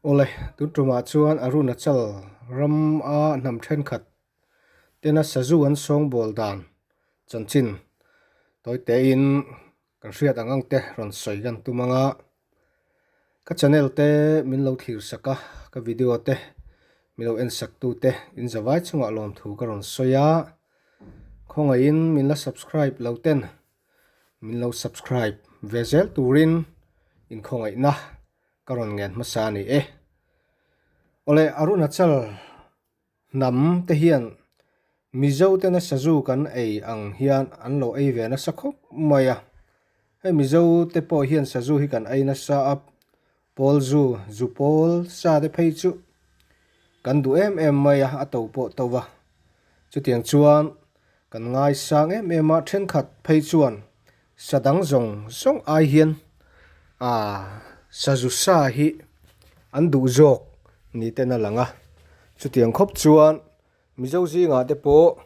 Awle, tun tumah chuan Arunachal ram a hnam thenkhat tena sazu an sawngbawl dan chanchin tawi tein kan hriat ang ang te rawn sawi kan tum ang a. Ka channel te min lo thlir sak a, ka video te min lo en sak tu te in zavai chungah lawmthu ka rawn sawi a. Khawngaihin min la subscribe lo ten min lo subscribe ve zel turin inkhawngaihna ka rawn ngen hmasa a ni e. Awle Arunachal hnam te hian Mizo tena sazu kan ei ang hian an lo ei ve nasa khawp mai a. Hei Mizo te pawh hian sazu hi kan ei nasa a, pawl zu, zu pawl sa te phei chu kan duh em em mai a, a to pawh to va. Chutiang chuan kan ngaisang em em a, thenkhat phei chuan sa dang zawng zawng ai hian aaa sazu sa hi an duh zawk ni ten a lang a. Chutiang khawp chuan Mizo zingah te pawh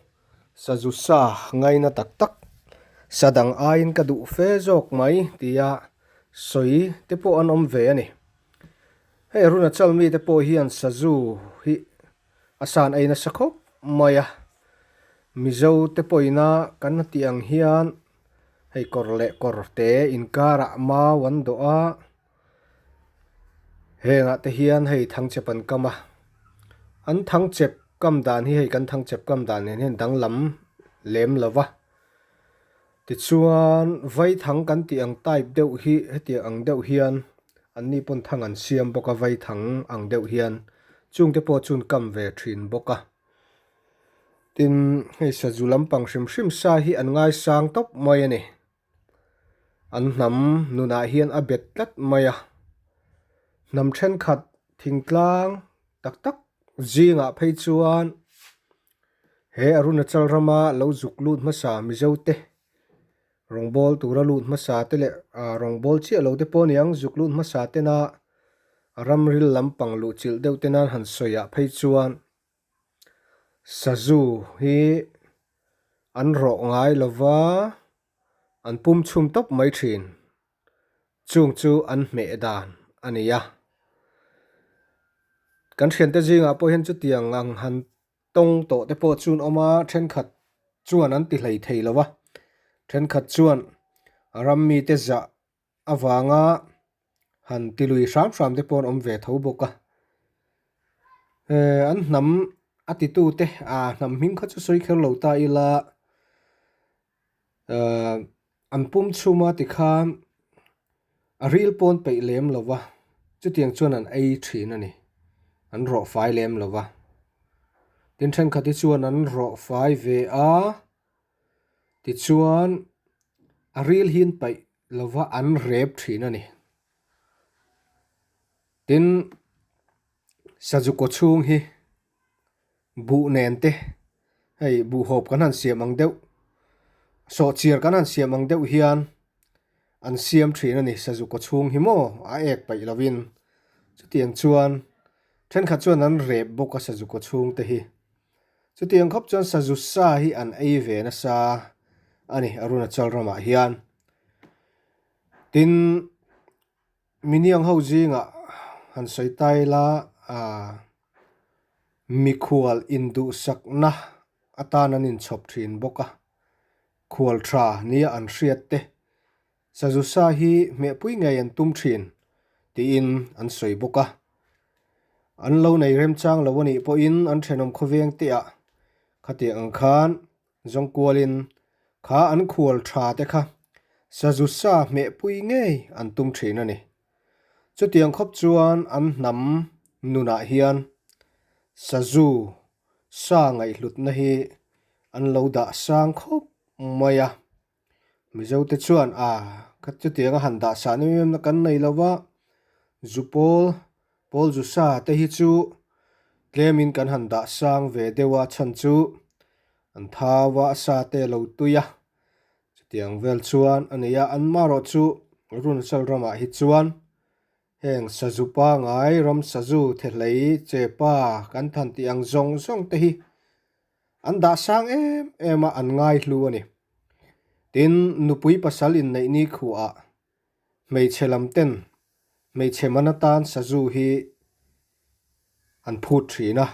sazu sa ngaina tak tak sa dang aiin ka duh fe zawk mai tia sawi te pawh an awm ve a ni. Hei Arunachal mite pawh hian sazu hi A san ei nasa khawp mai a, Mizo te pawhina kan tih ang hian hei kawr leh kawr te inkarah mau an dawh a, hengah te hian hei thangchep an kam a, an thangchep kam dan hi hei kan thangchep kam dan nen hian danglam lem lo va, tichuan vaithang kan tih ang type deuh hi hetiang ang deuh hian Anni pawn thang an siam bawk a, vai thang ang deuh hian chungte pawh chun kam ve thin bawk a. Tin, hei sazu lampang hrim hrim sa hi an ngaisang tawp mai a ni. An hnam nunah hian a bet tlat mai a. Hnam thenkhat thingtlang tak tak zingah phei chuan he Arunachal rama lo zuk lut hmasa Mizote Rawngbâwl tura lut hmasa te leh rawngbâwl chiah lo te pawh aniang zuk lut hmasa tena ramril lampang luh chilh deuh te nan han sawi ah phei chuan sazu hi an rawh ngai lova an pum chhum tawp mai thin. Chung chu an hmeh dan a ni a. Kan thiante zingah pawh hian chutiang ang han Tawng tawh te pawh chuan awm a, thenkhat chuan an ti hlei thei lo a, thenkhat chuan ram mite zah avanga han ti lui hram hram te pawh an awm ve tho bawk a. Eh an hnam a titu te ah hnam hming kha chu sawi kher lo ta ila eh an pum chhuma tikhan A ril pawn peih lem lo va, chutiang chuan an ei thin a ni. An rawh fai lem lo va. Tin thenkhat hi chuan an rawh fai ve a, tichuan a ril hi an paih lo va, an rep thin a ni. Tin, sazu kaw chhung hi buh nen te, hei buhhawp kan han siam ang deuh, sawhchiar kan han siam ang deuh hian an siam thin a ni sazu kaw chhung hi maw a ek paih lovin chutiang chuan thenkhat chuan an rep bawk a sazu kaw chhung te hi chutiang khawp chuan sazu sa hi an ei ve nasa a ni Arunachal ramah hian tin. Miniang ho zingah han sawi ta ila aah mikhual induhsakna atan an inchhawp thin bawk a, khual tha nia an hriat te sazu sa hi hmehpui ngei an tum thin tiin an sawi bawk a. An lo nei remchang lo anih pawhin an thenawm khawveng te ah khatiang ang khan Zawngkualin kha an khual tha te kha sazu sa hmehpui ngei an tum thin a ni. Chutiang khawp chuan an hnam nunah hian sazu sa ngaihhlutna hi an lo dah sang khawp mai a. Mizote chuan a kha chutianga han dah sah em em na kan nei lo va, zu pawl, pawl zu sa te hi chu tlemin kan han dah sang ve deuh a chhan chu an thau a, a sa te a lo tui a, chutiang vel chuan a ni a, an marawh chu Arunachal ramah hi chuan heng sazu pangai, ram sazu, thehlei, chepa kan than tih ang zawng zawng te hi An dah sang em em a, an ngai hlu a ni. Tin, nupui pasal inneih ni khuah hmeichhe lam ten hmeichhe man atan sazu hi An phut thin a.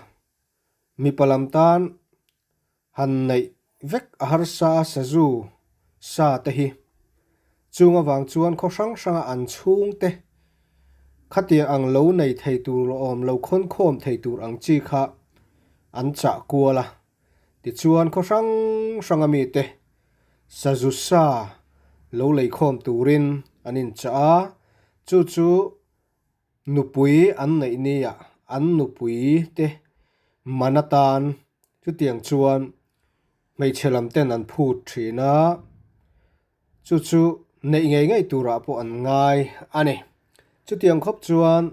Mipa lam tan han neih vek a harsa a sazu sa te hi. Chung avang chuan khaw hrang hranga an chhungte khatiang ang lo nei thei tur awm lo khawnkhawm thei tur ang chi kha an chah kual a. Tichuan khaw hrang hranga mite sazu sa lo leikhawm turin an inchah a, chu chu Nupui an neih nia an nupui te man atan chutiang chuan hmeichhe lam ten an phut thin a, chu chu neih ngei ngei turah pawh an ngai a ni. Chutiang khawp chuan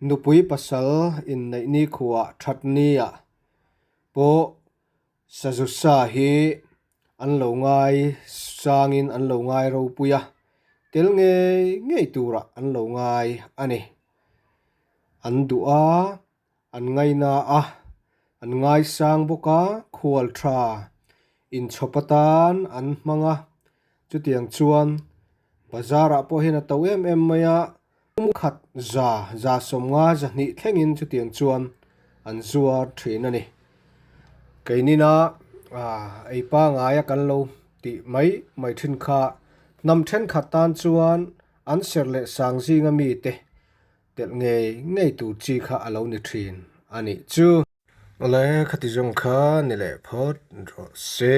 nupui pasal inneih nikhuah that nia pawh Sazu sa hi an lo ngai sangin an lo ngai ropui a, tel ngei ngei turah an lo ngai a ni. An duh a, an ngaina a, an ngaisang bawk a, khual tha inchhawp atan an hmang a, chutiang chuan bazar ah pawh hian a to em em mai a, Kum khat za, za 50, 200 thlengin chutiang chuan an zuar thin a ni. Keinina ei pangaia kan lo tih mai mai thin kha hnam thenkhat tan chuan an serh leh sang zinga mite telh ngei ngei tur chi kha a lo ni thin a nih chu. Awle, khati zawng kha ni leh phawt rawh se.